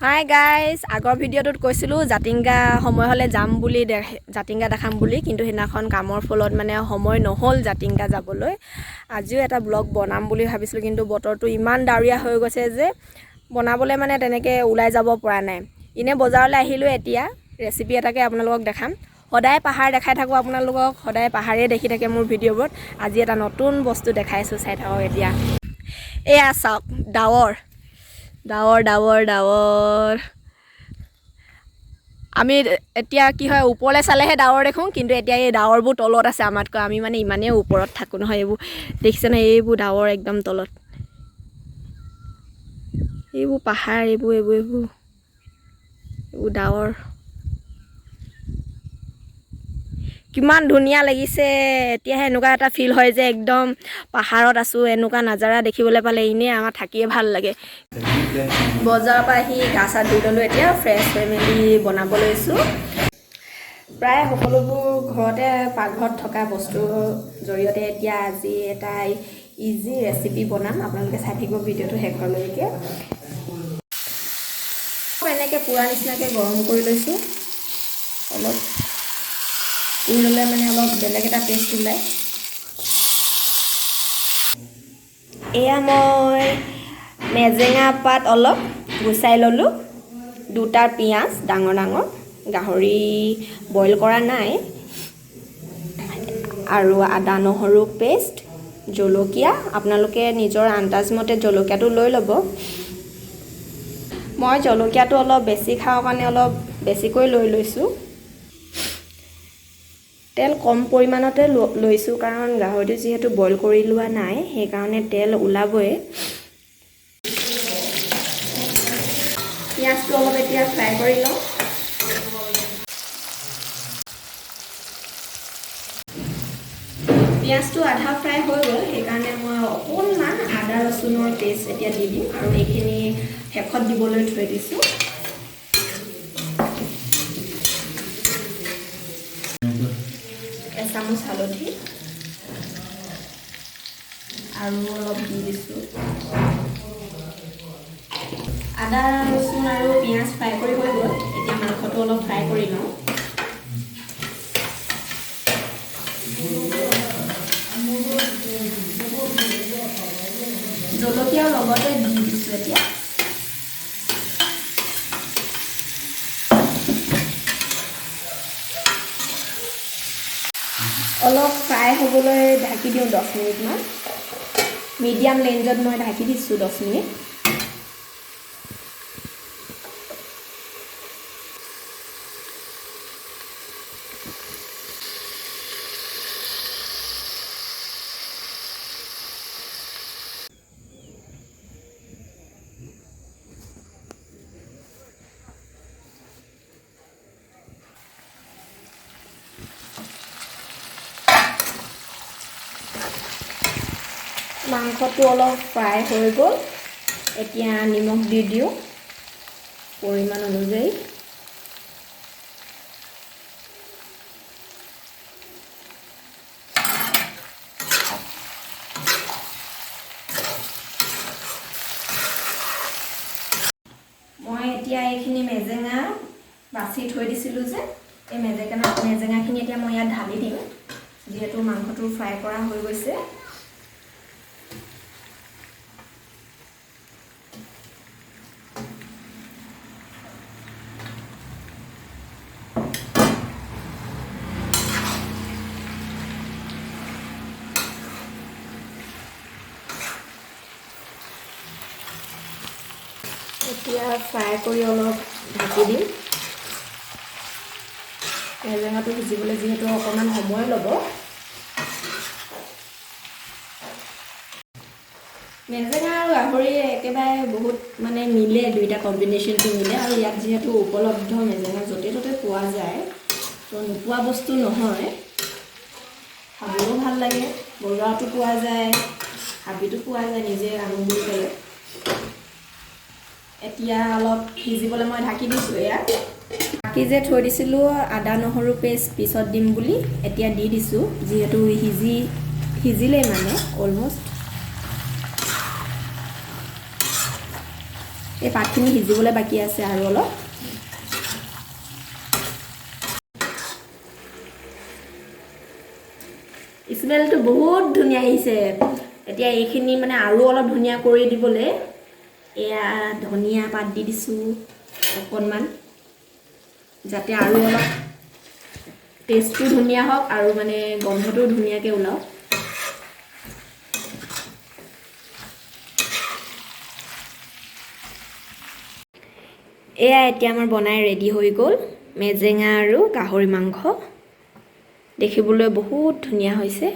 Hi guys, আগৰ ভিডিঅ'টোত কৈছিলোঁ জাতিংগা সময় হ'লে যাম বুলি, জাতিংগা দেখাম বুলি, কিন্তু সেইদিনাখন কামৰ ফলত মানে সময় নহ'ল জাতিংগা যাবলৈ। আজিও এটা ব্লগ বনাম বুলি ভাবিছিলোঁ, কিন্তু বতৰটো ইমান ডাৱৰীয়া হৈ গৈছে যে বনাবলৈ মানে তেনেকৈ ওলাই যাব পৰা নাই। এনেই বজাৰলৈ আহিলোঁ, এতিয়া ৰেচিপি এটাকে আপোনালোকক দেখাম। সদায় পাহাৰ দেখাই থাকোঁ আপোনালোকক, সদায় পাহাৰেই দেখি থাকে মোৰ ভিডিঅ'বোৰত। আজি এটা নতুন বস্তু দেখাইছোঁ, চাই থাকক এতিয়া। এয়া চাওক, ডাৱৰ ডাৱৰ ডাৱৰ ডাৱৰ। আমি এতিয়া কি হয়, ওপৰলৈ চালেহে ডাৱৰ দেখোঁ, কিন্তু এতিয়া এই ডাৱৰবোৰ তলত আছে আমাতকৈ। আমি মানে ইমানেই ওপৰত থাকোঁ নহয়। এইবোৰ দেখিছে নহয়, এইবোৰ ডাৱৰ একদম তলত, এইবোৰ পাহাৰ, এইবোৰ এইবোৰ এইবোৰ এইবোৰ ডাৱৰ। কিমান ধুনীয়া লাগিছে। এতিয়াহে এনেকুৱা এটা ফিল হয় যে একদম পাহাৰত আছোঁ। এনেকুৱা নাজাৰা দেখিবলৈ পালে এনেই আমাৰ থাকিয়ে ভাল লাগে। বজাৰৰ পৰা আহি গা চা ধুই ল'লোঁ, এতিয়া ফ্ৰেছ হৈ মেলি বনাব লৈছোঁ। প্ৰায় সকলোবোৰ ঘৰতে পাকঘৰত থকা বস্তুৰ জৰিয়তে এতিয়া আজি এটা ইজি ৰেচিপি বনাম। আপোনালোকে চাই থাকিব ভিডিঅ'টো শেষলৈকে। এনেকৈ পোৰা নিচিনাকৈ গৰম কৰি লৈছোঁ। অলপ পুৰি ল'লে মানে অলপ বেলেগ এটা টেষ্ট ওলায়। এয়া মই মেজেঙা পাত অলপ গুচাই ল'লোঁ, দুটা পিঁয়াজ ডাঙৰ ডাঙৰ, গাহৰি বইল কৰা নাই, আৰু আদা নহৰু পেষ্ট, জলকীয়া, আপোনালোকে নিজৰ আন্দাজমতে জলকীয়াটো লৈ ল'ব। মই জলকীয়াটো অলপ বেছি খাওঁ কাৰণে অলপ বেছিকৈ লৈ লৈছোঁ। তেল কম পৰিমাণতে লৈছোঁ, কাৰণ গাহৰিটো যিহেতু বইল কৰি লোৱা নাই, সেইকাৰণে তেল ওলাবই। পিঁয়াজটো অলপ এতিয়া ফ্ৰাই কৰি লওঁ। পিঁয়াজটো আধা ফ্ৰাই হৈ গ'ল, সেইকাৰণে মই অকণমান আদা ৰচুনৰ পেষ্ট এতিয়া দি দিম, আৰু এইখিনি শেষত দিবলৈ থৈ দিছোঁ। এচামুচ হালধি আৰু অলপ দি দিছোঁ। আদা ৰচুন আৰু পিঁয়াজ ফ্ৰাই কৰি হৈ গ'ল, এতিয়া মাংসটো অলপ ফ্ৰাই কৰি লওঁ। জলকীয়াৰ লগতে দি দিছোঁ এতিয়া। অলপ ফ্ৰাই হ'বলৈ ঢাকি দিওঁ 10 মিনিটমান। মিডিয়াম ৰেঞ্জত মই ঢাকি দিছোঁ 10 মিনিট। মাংসটো অলপ ফ্ৰাই হৈ গ'ল, এতিয়া নিমখ দি দিওঁ পৰিমাণ অনুযায়ী। মই এতিয়া এইখিনি মেজেঙা বাছি থৈ দিছিলোঁ যে, এই মেজেঙাখিনি এতিয়া মই ইয়াত ঢালি দিম, যিহেতু মাংসটো ফ্ৰাই কৰা হৈ গৈছে। এতিয়া ফ্ৰাই কৰি অলপ ঢাকি দিম। মেজেঙাটো সিজিবলৈ যিহেতু অকণমান সময় ল'ব। মেজেঙা আৰু গাহৰি একেবাৰে বহুত মানে মিলে, দুইটা কম্বিনেশ্যনটো মিলে। আৰু ইয়াত যিহেতু উপলব্ধ মেজেঙা য'তে ত'তে পোৱা যায়, তো নোপোৱা বস্তু নহয়। খাবলৈও ভাল লাগে, বজাৰতো পোৱা যায়, হাবিতো পোৱা যায়, নিজে আনো বুলি ক'লে। এতিয়া অলপ সিজিবলৈ মই ঢাকি দিছোঁ। এয়া ঢাকি যে থৈ দিছিলোঁ আদা নহৰু পেষ্ট পিছত দিম বুলি, এতিয়া দি দিছোঁ, যিহেতু সিজিলেই মানে অলমষ্ট। এই পাতখিনি সিজিবলৈ বাকী আছে আৰু অলপ। স্মেলটো বহুত ধুনীয়া আহিছে। এতিয়া এইখিনি মানে আৰু অলপ ধুনীয়া কৰি দিবলৈ এয়া ধনিয়া পাত দি দিছোঁ অকণমান, যাতে আৰু অলপ টেষ্টটো ধুনীয়া হওক আৰু মানে গন্ধটোও ধুনীয়াকৈ ওলাওক। এয়া এতিয়া আমাৰ বনাই ৰেডি হৈ গ'ল মেজেঙা আৰু গাহৰি মাংস। দেখিবলৈ বহুত ধুনীয়া হৈছে।